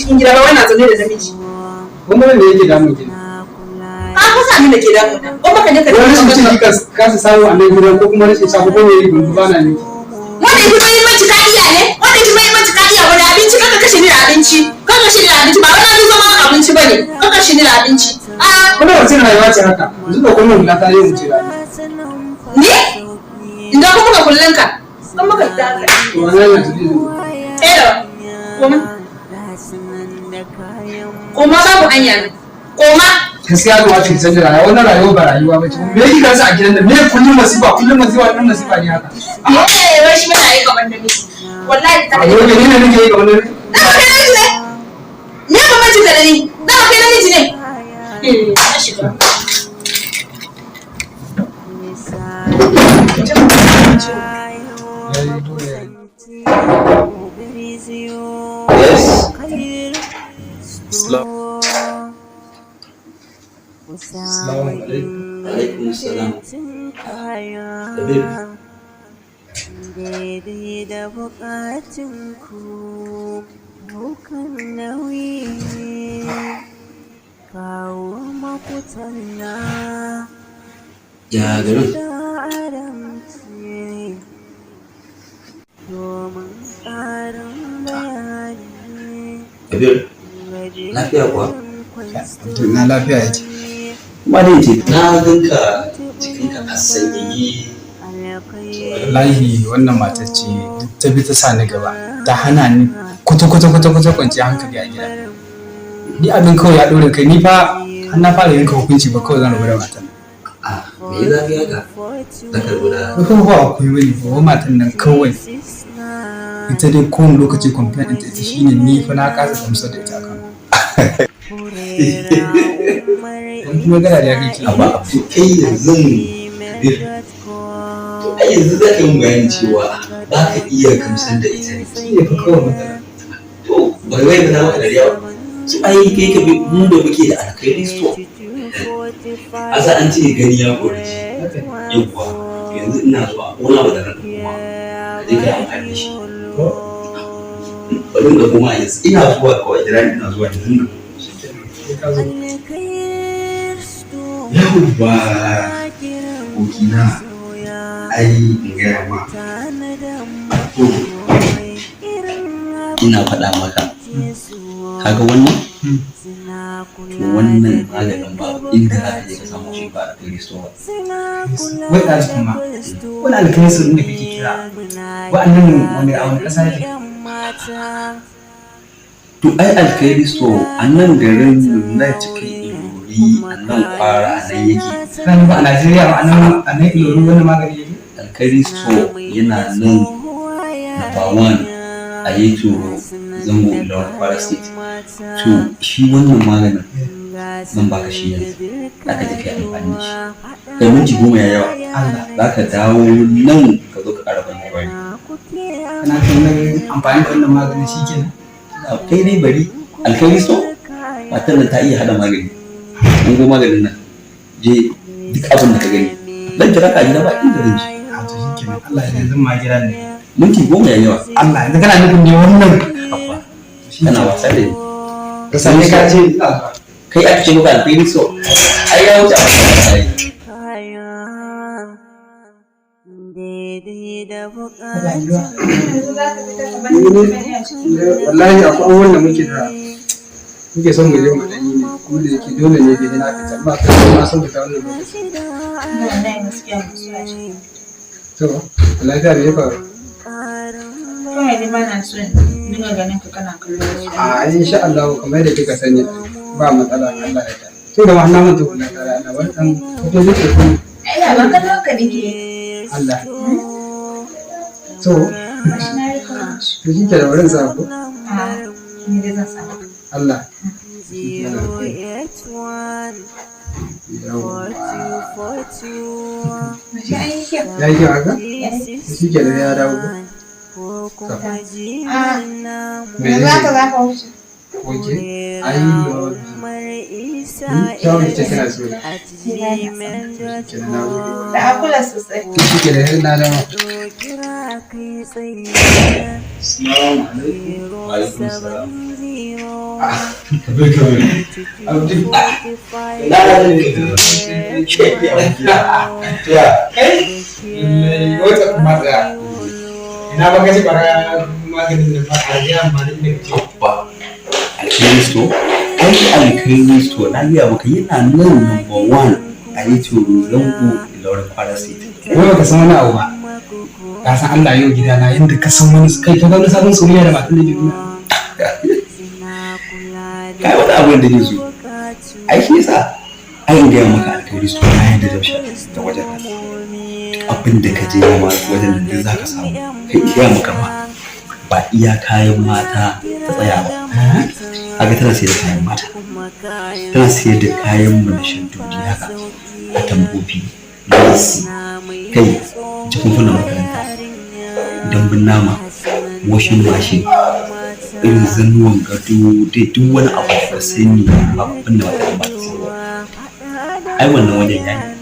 cikin gida ba, wannan zaune da namiji. Kuma me yake damun ki? Ka kusa min da ke damuna. Ko baka je ka Wani rashin tafi ciki kasa samu a nan gidan, ko kuma rashin sa, ko kuma yi ban ba na miki. Wanda yafi muhimmanci ka iya ne? Wanda yafi muhimmanci ka iya wani abinci? Kaka kashe ni da abinci. Kaka kashe ni da abinci, ba wani abin zama abinci bane. Kaka kashe ni da abinci. A Kuma wace rayuwa ce haka? Yanzu da kullum na tare mu ce rayuwa. Ni? Inda kuma ka kullun ka. Kan maka da haka. To wannan yana tafi. Eh, koma. Koma, babu hanya nan. Koma. Gaskiya ga wace canza rayuwa, wannan rayuwa ba rayuwa ba ce. Me yake kansa a gidan nan? Me kullum masifa, kullum masifa, kullum masifa ne haka? Eh, wai shi muna yi kamar namiji. Wallahi ta A yau ne ne nake yi kamar namiji? Dama kai namiji ne? Me bambancin ka da ni? Dama kai namiji ne? Eh, na shiga. Yayi dole yayi. Yes. Assalamu alaikum. Alaikum salam. Kabir. Daidai da bukatun ku, ɗaukan nauyi, kawo maku talla. Ya garin? Da aramci domin ƙarin bayani. Kabir, lafiya kuwa? Abdul, na lafiya yake. Kuma dai ce na ganka jikinka a sanyaye. Wallahi wannan matar ce duk ta bi ta sa ni gaba, ta hana ni kwata kwata kwata kwata kwanciyar hankali a gida. Ni abin kawai ya ɗore kai, ni fa har na fara yanka hukunci ba, kawai zan rabu da matan. A me ya zafi haka? Za ka rabu da Ko kuma ba akwai bane ba, matan nan kawai ita dai kowane lokaci complaint ɗinta ita shine ni fa na kasa gamsar da ita akan wani kuma gana da ya kai. Amma Abdul, kai yanzu, Kabir. To ai yanzu za ka yi bayani cewa ba ka iya gamsar da ita ne. Shi ne fa kawai matsala. To ba wai ba na maka dariya ba. Su ai kai ka bi mu da muke da Alkhairi Store. Asa an ce gani ya kori ji. Yawwa, yanzu ina zuwa wani abu da na kuma ka je ka yi amfani da shi. Bari in ɗauko ma yanzu, ina zuwa, kawai jira ni, ina zuwa yanzu nan. Sai ka zo. Yawwa, abokina, ai in gaya ma. To, ina faɗa maka. Kaga wannan? To wannan maganin babu inda za ka je ka samu shi ba a Alkhairi Store ba. Wai ɗazu kuma wani Alkhairi Store da kake kira wa'annan, wani a wani ƙasa yake? To ai Alkhairi Store a nan garin na cikin Ilori, a nan Kwara, a nan yake. Kan ba a Najeriya ba, a nan Ilori wani magani yake? Alkhairi Store yana nan number 1 a Yetoro Zango, Ilori, Kwara State. To shi wannan maganin zan baka shi yanzu. Za ka je ka yi amfani da shi. Kai, minti 10 ya yawa. Allah. Za ka dawo nan ka zo ka ƙara ban labari. Kana tunanin amfani da wannan maganin shi kenan? Kai dai bari, Alkhairi Store, matar nan ta iya hada magani. An go maganin nan, je duk abin da ka gani. Zan jira ka a gida, ba inda zan je. A to shi kenan, Allah ya yanzu ma gida ne. Minti 10 ya yawa. Allah, yanzu kana nufin ne wannan? Abba, kana wasa da ni. Ka same ka ce ina zuwa. Kai aka ce maka Alkhairi Store, ai ya wuce abin da ka yi. Daidai da Rayuwa. Yanzu za ka fita ka bani mutane a cikin Wallahi akwai abubuwan da muke da muke son mu je mu ɗan yi ne, kuma da yake dole ne dai na fita ba kai ma son fita wannan lokaci. Wallahi gaskiya masu a cikin. To lafiya, me ya faru? Kawai dai ba na so in dinga ganin ka kana kallon wasu. A insha Allah, kamar yadda kika sani, ba matsala, Allah ya yarda. To da wannan mun tafi na tare Allah wani dan fito nake ko? Ai da ban kallon ka nake. Allah, to Gashi na yi kallon shi. To shi ke da wurin sa ko? A ni dai zan samu. Allah. Yawwa. Gashi an yi kyau. Ya yi kyau haka? Shi ke da ya dawo ko? A Me yanzu haka za ka wuce. Okay. I love you. Kyawun ce kina so na. Ni ba na son. Shi ke na gode. Da a kula sosai. Shi ke da na dawo. Assalamu alaikum. Wa alaikum salam. Kabir, Kabir. Abdul. Kai? Lallai, wata kuma tsaya. Ina ba ka ci bara maganin da ba a ji amfanin da kake. Ba Alkairi Store, ai Alkairi Store na gaya maka yana nan number one a Yetoro Zango, Ilorin, Kwara State. Wai baka san wani abu ba. Ka san Allah yau gidana yanda ka san wani kai ka ga wani sabon soyayya da matan da ke nuna. Kai wani abu da ke so, ai shi yasa ai in gaya maka Alkairi Store na yadda da da wajen nan. Abin da ka je nema wajen nan duk zaka samu. Kai, in gaya maka ma, ba iya kayan mata ta tsaya ba. Kaga tana sayar da kayan mata, tana sayar da kayan mu na shaddodi haka, atamfofi, lasi, kai jakunkunan makaranta, dambun nama, washing machine, irin zannuwan gado dai, duk wani abu da ka sani, abin da ba ta sayarwa. Ai wannan wajen yayi.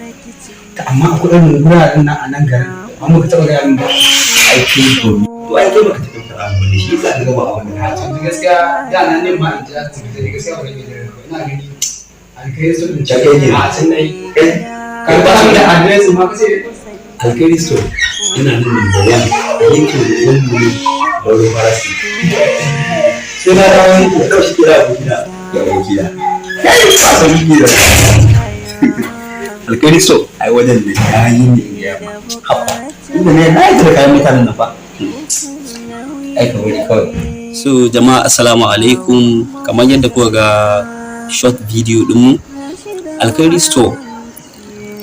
Amma akwai irin wuraren nan a nan garin amma ka taɓa gaya min ba. Ai kai to ai kai baka taɓa faɗa mun ne, shi yasa ka gaba a wannan. A canji gaskiya da nan ne ma in ji asibiti da gaskiya ba zan iya jiran ka ba. Ina gani Alkairi Store din. Can kai ke? A can nayi. Kai. Ka ba shi da address ma kace. Alkairi Store yana nan number one a yankin Zango, Ilorin, Kwara State. Sai na dawo ne ko ɗauki kira abokina da abokina. Kai ba san miki da Alkairi Store, ai wajen da ya yi ne, in gaya ma. Haba, inda ne na yi da kayan mutanen nan fa. Ai ka bari kawai. So jama'a, assalamu alaikum. Kamar yadda kuka ga short video dinmu, Alkairi Store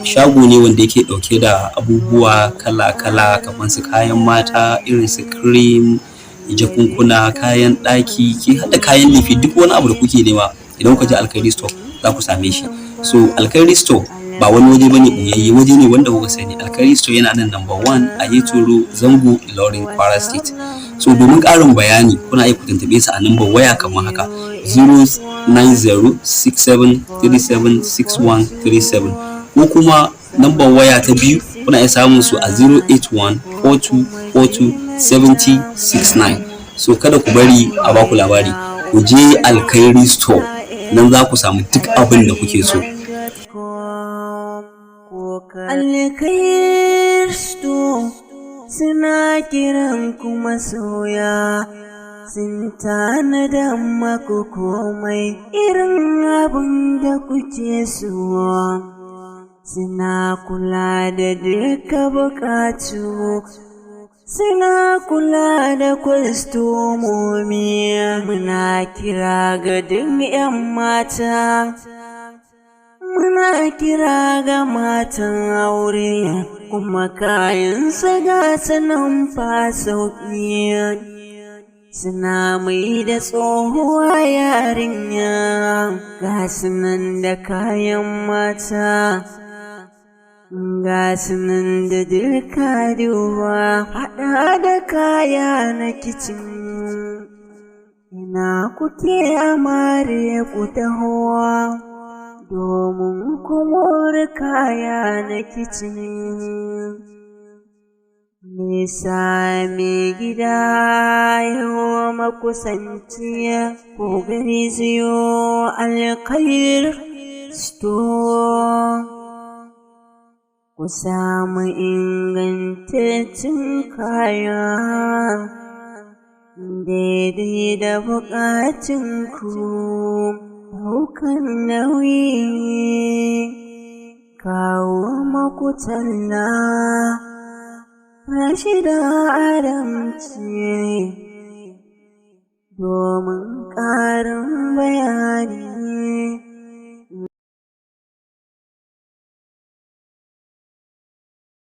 shago ne wanda yake dauke da abubuwa kala-kala, kamar su kayan mata, irin su cream, jakunkuna, kayan ɗaki, ke hada kayan lefe, duk wani abu da kuke nema, idan kuka je Alkairi Store za ku same shi. So Alkairi Store ba wani waje bane boyayye, waje ne wanda kuka sani. Alkairi Store yana nan number one a Yetoro Zango, Ilorin, Kwara State. So domin ƙarin bayani kuna iya ku tuntuɓe su a number waya kamar haka: 09067376137, ko kuma number waya ta biyu kuna iya samun su a 08142427069. So kada ku bari a baku labari, ku je Alkairi Store, nan za ku samu duk abin da kuke so. Alkhair Store suna kiran ku masoya, sun tanada maku komai irin abin da kuke so, suna kula da duka bukatu, suna kula da kwastomomi. Muna kira ga duk 'yan mata, muna kira ga matan aure, kuma kayan ga sanan fa sauƙi, suna mai da tsohuwa yarinya, ga sunan da kayan mata, ga sunan da dirka duba, haɗa da kaya na kicin. Ina kuke amare? Ku tahowa domin ku mori kaya na kicin. Nisa mai gida yau makusanci, ko garziyo Alkhair Store ku samu ingantaccen kaya daidai da buƙatunku, ɗaukan nauyi, kawo maku talla. Rashida Adam ce. Domin ƙarin bayani.